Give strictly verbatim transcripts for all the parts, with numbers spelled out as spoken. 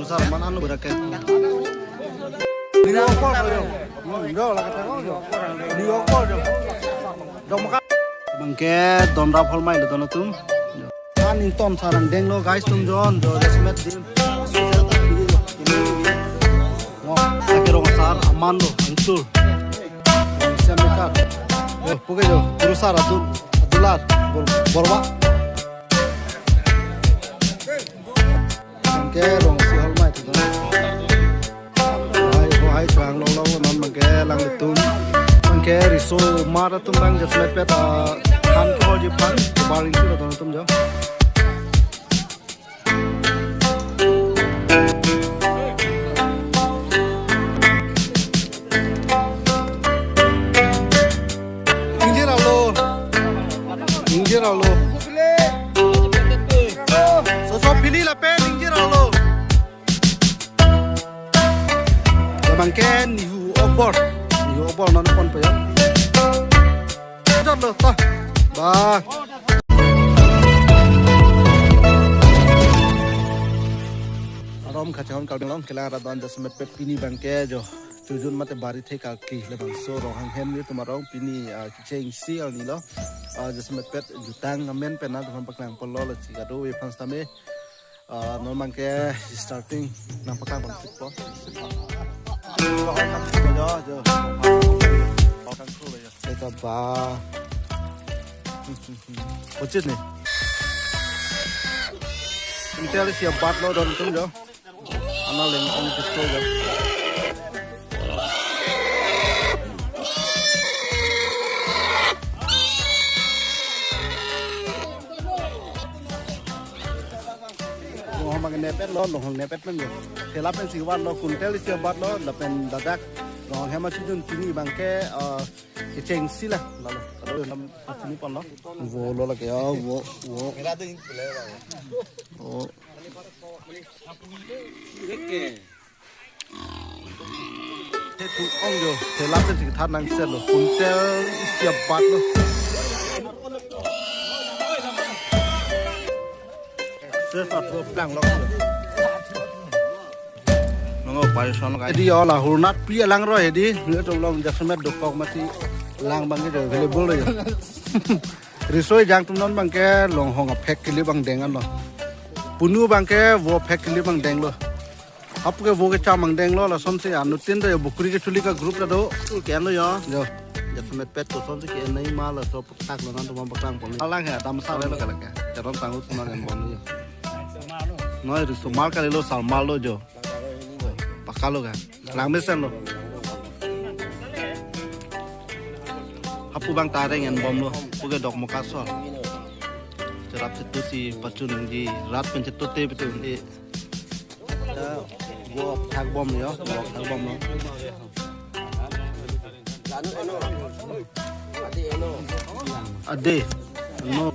Sar, man anu beraket. New York Hall, yo. Hmm, yo, lagi tengok, yo. New York Hall, yo. Dong makan. Bangke don rap hall mai lo don atum. An inton sarang denglo guys tum jon, jo, jasemet din. Ngo, lagi rong sar, aman lo, angsur. Sem dekat. Yo, puke jo, guru sar Abdul, Abdullah, Bor-, Borwa. Bangke rong si hall mai tu. Hai, oh, hai, chang long long non bangke lang atum. Bangke riso mar atum lang jasemet pet, ah, han ko ji pan, baring tu don atum jo. Ingjir alo. Ingjir alo. Soso pili lapen ingjir alo. Bangke nihu obor. Nihu obor non pon po ya. Jor lo ta. Ba. Arom kachahon kal dong kelang radon jasemet pet pini bangke jo. Chojun mate bari the kalki labangso Ronghang hem ni tumarong pini, ah, kecheng si arni lo. Ah, jasemet pet jutang amen pen na tum paklang pon lo la chikado we fans tame. Ah, non bangke starting nang paklang pon sik po. Jo, jo. Eta ba. Pochisni. Intel siap bat lo don atum jo. Ana leng ong pistol jo. Longhong bang nepet lo, longhong nepet pen jo. Thela pen si bat lo, kuntel isi bat lo, lapen ladak longhong hem achojun pini bangke, eh, kecheng si la, lalo. Kado nam pachini pon lo. Vo lo lake ya, vo, vo. Oh. He thung ong jo, thela pen si than nang sel lo, kuntel isi abat lo. Sesa thua plang lo. Nongo pai son kai. Hedi yo la hurnat pi alang ro hedi, nge tong long jasemet dokok mati lang bangke jo available lo jo. Risoi jang tum non bangke longhong aphek kili bang deng an lo. Punu bangke vo phek kili bang deng lo. Hapu ke vo kecham bang deng lo, lason si anuttin do yo bukuri ke chuli ka group ta do. Tul ke-en lo yo. Jo. Jasemet pet koson si ke-en nai ma laso tak lo nan tum paklang pon. Alang he, dam sa le lo kalake. Jaron tanglo sima ken bon lo yo. Noi riso mar kali lo, sal mar lo jo. Pakalo ka. Lang mesen lo. Hapu bang tareng en bom lo. Puke dok mo kasol. Cherap chetu si pachun nangji rat pen chetu te betu nangji. Go thak bom yo, go thak bom lo. Ade, no.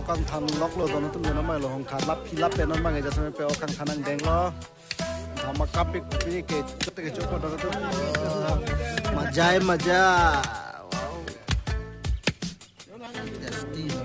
Okang than lok lo don atum jena mai lo hong kha lap hilap pe non bang eja same pe okang than nang deng lo. Dhama kapik pi ke chute ke chuko don atum. Maja hai maja. Wow. Tasty lo.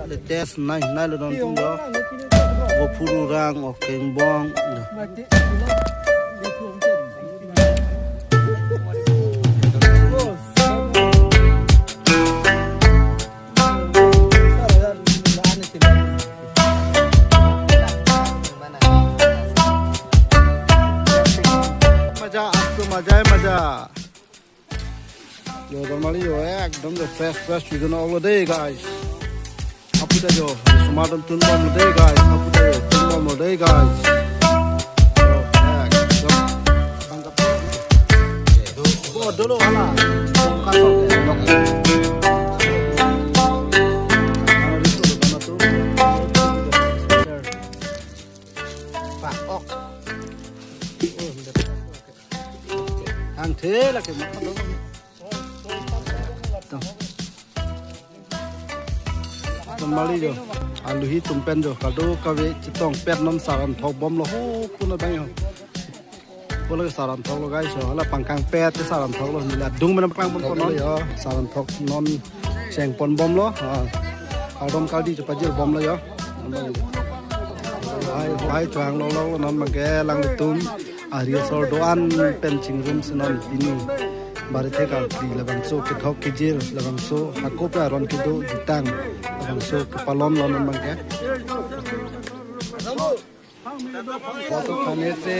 Latest nai nai lo don atum jo. Vo phuru rang, okeng bong. Maja, astu maja hai maja. Yo, normally yo, eh, ekdom jo fresh, fresh chujon ong lo dei, guys. Hapu ta jo, sumar dam tun bom lo dei, guys. Hapu ta jo, tun bom lo dei, guys. Yo, eh, ekdom. Oh, dolo hala. Kasok, eh, nok. Ano, riso, ano tu? Eh, lake ma. Tum. Tum mali jo. Aluhi atum pen jo. Kadokave chetongpet non saran thok bomlo ho puna bang ho. Pula saran thoklo guys, jo. Hala pangkangpet saran thoklo. Neli adung mena paklang pon pon non. Jo, saran thok non chengpon bomlo. Ah. Kardom kardi chepajir bomlo jo. Hai, hai, chuang lo lo non mage alanglitum. Ari asor do-an pen chingrum si non pini. Barithe karkli labangso kethok kejir, labangso hako pe aron kedo jutang, labangso kepalon lo non mage. Foto khane se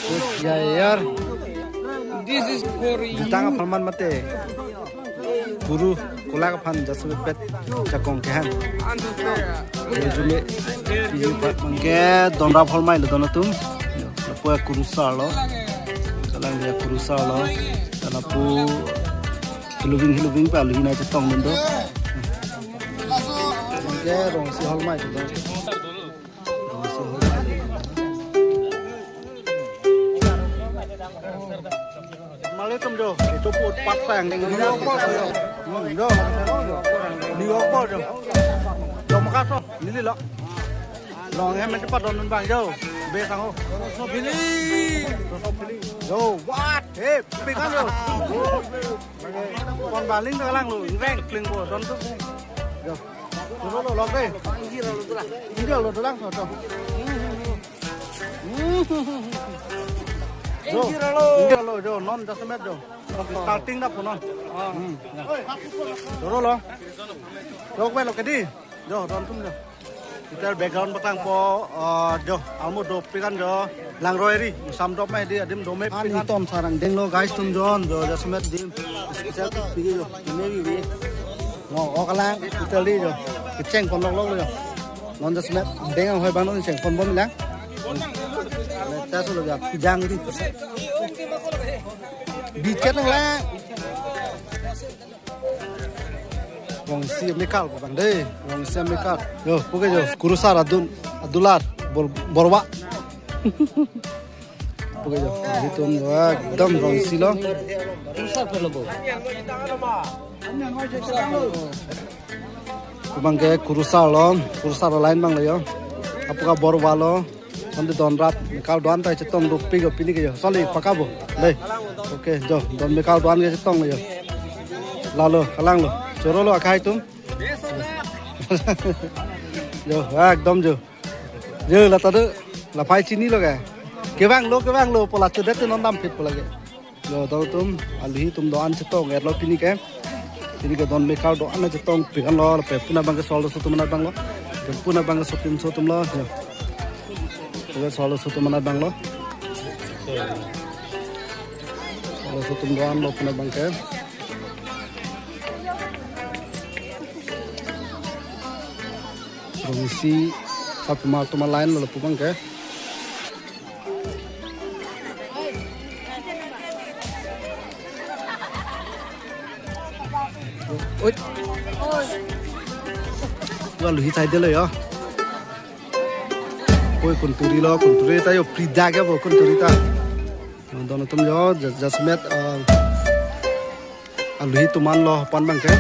kuch yaar. This is for you. Jutang apharman mate. Guru, kolak aphan jasemetpet jakong kehang. Resume. Piji pat mangke donra pholmai lo don atum. Lapu kurusar lo. Kalang dia kurusar lo. Lapu hiluving hiluving pa luving na chetong mundo. Mangke rongsi holmai lo don. Malitum jo, itu put pat sang. New York Post jo. Hmm, jo. New York Post jo. Jo Makassar, neli lo. Long hem cepat don bang jo. Be sang ho. Sopili. Sopili. Jo, what? Hey, pikan jo. Kon baling kalang lo, reng kling bo, don tu. Jo. Dolo lo, lo, be. India lo, dolang, so, so. Jo, India lo, jo, non jasemet jo. Starting dah punon. Hmm. Dolo lo. Jo, be lo kedi. Jo, don tum jo. Kita background patang po, eh, jo, almo dopik an jo. Langroi ri, sam dop mai di, adim dome. Ani pikan. Tom sarang denglo guys tum jon, jo, jasemet dim. Special pigi jo, ini bi bi. No, o kalang, kita li jo. Kecheng pon lok lok jo. Non jasemet, deng ang hoi bang non chengpon bom lang. Letas lo jo, pijang di. Bicet lang lang. Rongsi mekal bang de, rongsi mekal. Jo, puke jo, kurusar adun, adular, bor, borwa. Puke jo, hitum jo, ekdom rongsi lo. Kurusar pelo bo. Pu bang ke kurusar lo, kurusar lo line bang lo jo. Apuka borwa lo. Sampai don rat, mekal don ta chetong dopik pini ke jo. Sali pakabo. Dei. Oke, jo, don mekal don ke chetong jo. Lalo, kalang lo. Choro lo akhai tum. Jo, ekdom jo. Jo, lata do. Laphai chini lo ke. Kevang lo, kevang lo, pola chedet non dam phit pola ke. Jo, don atum, aluhi atum do-an chetong, erlo pini ke. Pini ke don mekal do-an chetong, pikan lo, lapen puna bang ke solo so atum anat bang lo. Lapen puna bang ke sotin so atum lo, jo. Lapen solo so atum anat bang lo. Solo so atum do-an lo puna bang ke. Rongsi, satu mal tu mal line lo lapu bang ke. Oi. Wah, aluhi side lo jo. Oi, kunturi lo, kunturi ta jo, prida ke bo, kunturi ta. Don atum jo, ja-, jasemet, eh, aluhi atum an lo pan bang ke.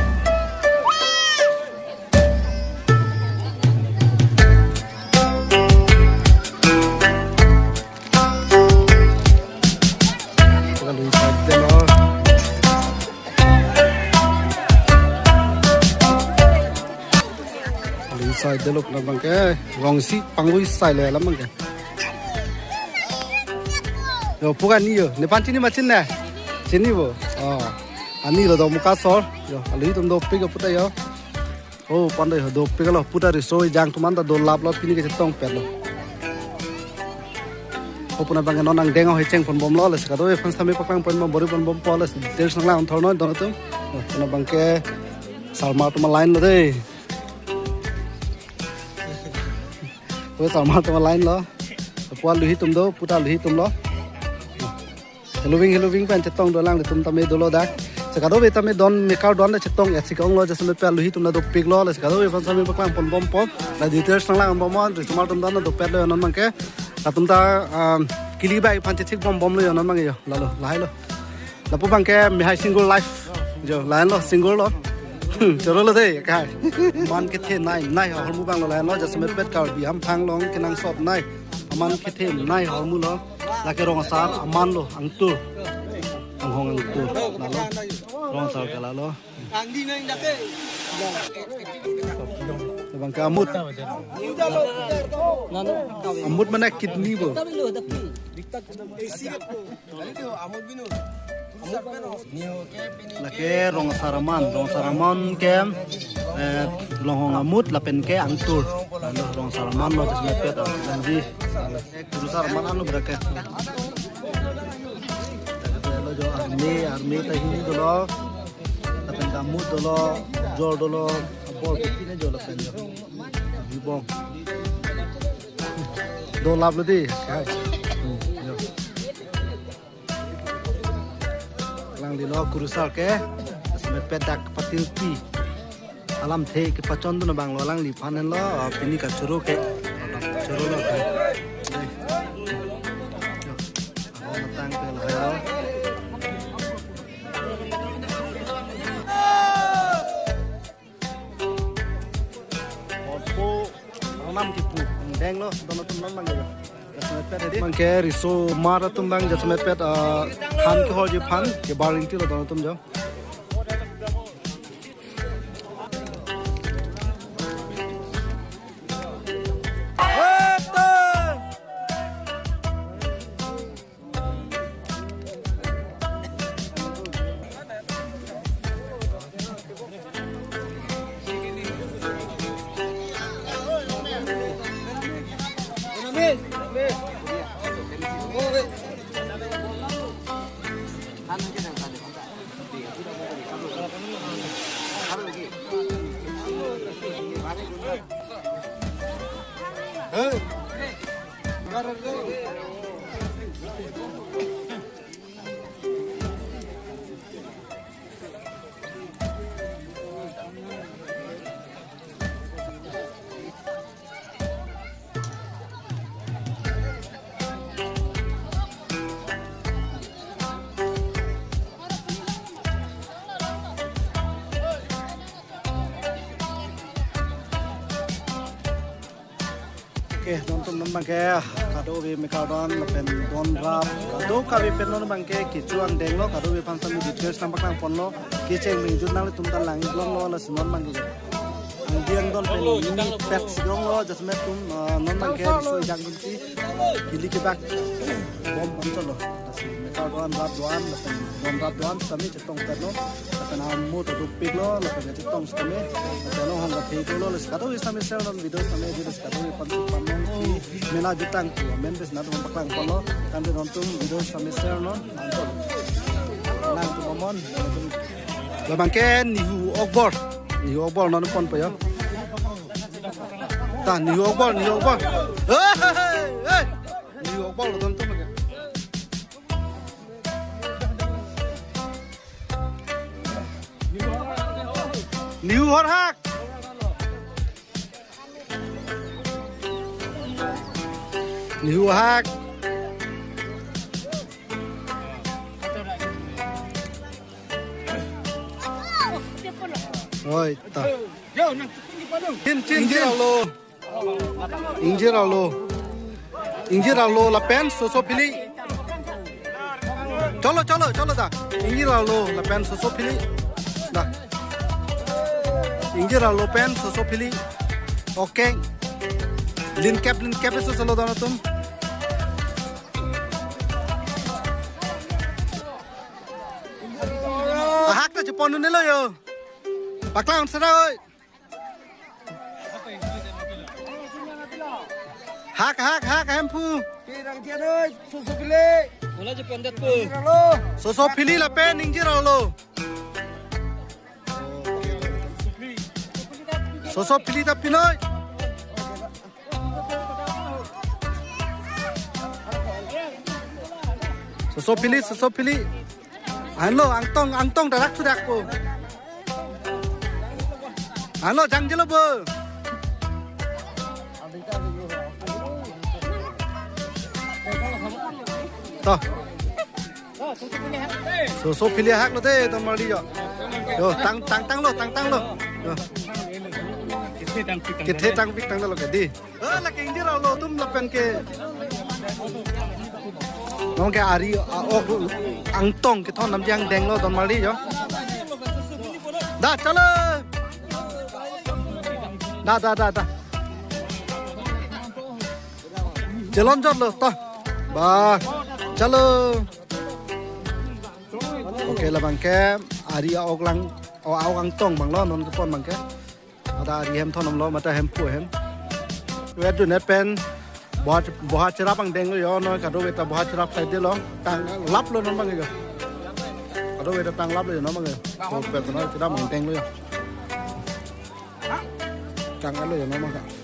Aluhi side de lo. Aluhi side de lo puna bang ke. Rongsi pangui sai le alam bang ke. Jo, puka ni jo. Nephan chini ma chinine? Chini bo. Oh. Ani lo do muka sor. Jo, aluhi atum dopik aputa jo. Oh, pandai ho dopik lo puta riso ejang atum an ta dolap lo pini ke chetongpet lo. Oh, puna bang non angdeng ho chengpon bomlo le sekado e fans tame paklang pon bom bori pon bom po le details nanglang thor non don atum. Oh, puna bang ke salma atum line lo dei. Oh, salma atum line lo. Pu aluhi atum do, puta aluhi atum lo. Hiluving, hiluving pen chetong dolang, atum tame dolo dak. Sekado be tame don mekal don le chetong ya sikong lo, jasemet pu aluhi atum na dopik lo, le sekado be aphan tame paklang pon bom po. La details nanglang bom on, risomar atum don na dopet lo non bang ke. Latum ta, um, kili bai aphan chethik bom bom lo non bang jo. Lalo, lahai lo. Lapu abangke mehai single life. Jo, lahenlo single lo. Choro lo dei, kai. Aman kethenei, nei ahormu abanglo lahenlo, jasemet pet Karbi Anglong kenangsot nei. Aman kethenei ahormu lo. Lake rong asar aman lo, angtur. Ronghong angtur. Lalo. Rong asar ke lalo. Abangke amut. Amut mane kidney bo. Lake rong asar aman, rong asar aman ke, eh, ronghong amut lapen ke angtur. Rong asar aman lo, jasemet pet, ah, nangji. Kurusar aman anu berake. Lo jo army, army ta hini dolo. Lapen ke amut dolo, jor dolo, bol pine jo lapen jo. Bibong. Dolap lo dei. Kai. Hmm, jo. Alanglilo kurusar ke, jasemet pet dak patil pi. Alamthe kepachondun abanglo alangliphan henlo, ah, pini kachoro ke. Choro lo ke. Ahormu tang ke lo. Orpo, alam kipu, denglo, don atum non abangke. Jasemet pet edi. Abangke riso mar atum abang jasemet pet, ah, han kehorji aphan, kebar ingtilo don atum jo. Okay, don atum non abangke kadokave mekar don lapen don rap kadokave pen non abangke kecho angdenglo, kadokave aphan sami details nangpaklang ponlo, kecheng mingjut nanglitum ta lang-ik longlo, lasi non abangke angdeng don pen mini pet si longlo, jasemet atum, ah, non abangke riso ejang dunsi kili kebak bom bom cholo. Lasi mekar do-an, rap do-an, lapen don rap do-an sitame chetong pet lo, lapen amut ta dopiklo, lapen chetong sitame, lapen ronghong ta theklo, lasi kadokave sitame share non video sitame, video sitame, pansi pamong si mena jutang tu, amen bes nat hong paklang ponlo, tangte don atum video sitame share non, nangtum. Nangtum amon, nangtum. Labangke Nihu Okbor, Nihu Okbor non ponpo jo. Ta, Nihu Okbor, Nihu Okbor. Hey, hey, hey, hey. Nihu Okbor lo don atum ke. Nihu Horhak. Nihu Horhak. Oi, ta. Chin, chin, chin. Ingjir arlo. Ingjir arlo. Ingjir arlo lapen Soso Phili. Cholo, cholo, cholo ta. Ingjir arlo lapen Soso Phili. Da. Ingjir arlo pen Soso Phili. Okay. Linkep, linkep iso solo don atum. Ahak ta chepon un-elo jo. Paklang sera oi. Hak, hak, hak, Hemphu. Pirang tianoi, Soso Phili. Mula je pondet po. Pirang lo. Soso Phili lapen Ingjir arlo. Soso Phili ta pinoi. Soso Phili, Soso Phili. Anlo, angtong, angtong darak sudak po. Anlo, jangjelo bo. To. So, so pili hak lo de, don marli yo. Yo, tang, tang, tanglo, tang, tanglo. Yo. Kethe tangpik tanglo ke di. Eh, lake ingjir lo atum lapen ke. Nong ke ari, a, ok, angtong kethon namji angdeng lo don marli yo. Da, chalo. Da, da, da, da. Chelonjotlo to. Ba, chalo. Okay, labang ke ari a-ok lang, o, a-ok angtong abang lo non kepon abang ke. Ada ari hem thon damlo, mate hemphu ahem. Wet dundet pen boha, boha cherap angdeng lo yo, non kadokave ta boha cherap side lo. Tanglaplo non abang yo. Kadokave ta tanglaplo yo non abang yo. So, pet non cherap angdeng lo yo. Tanglo yo non abang.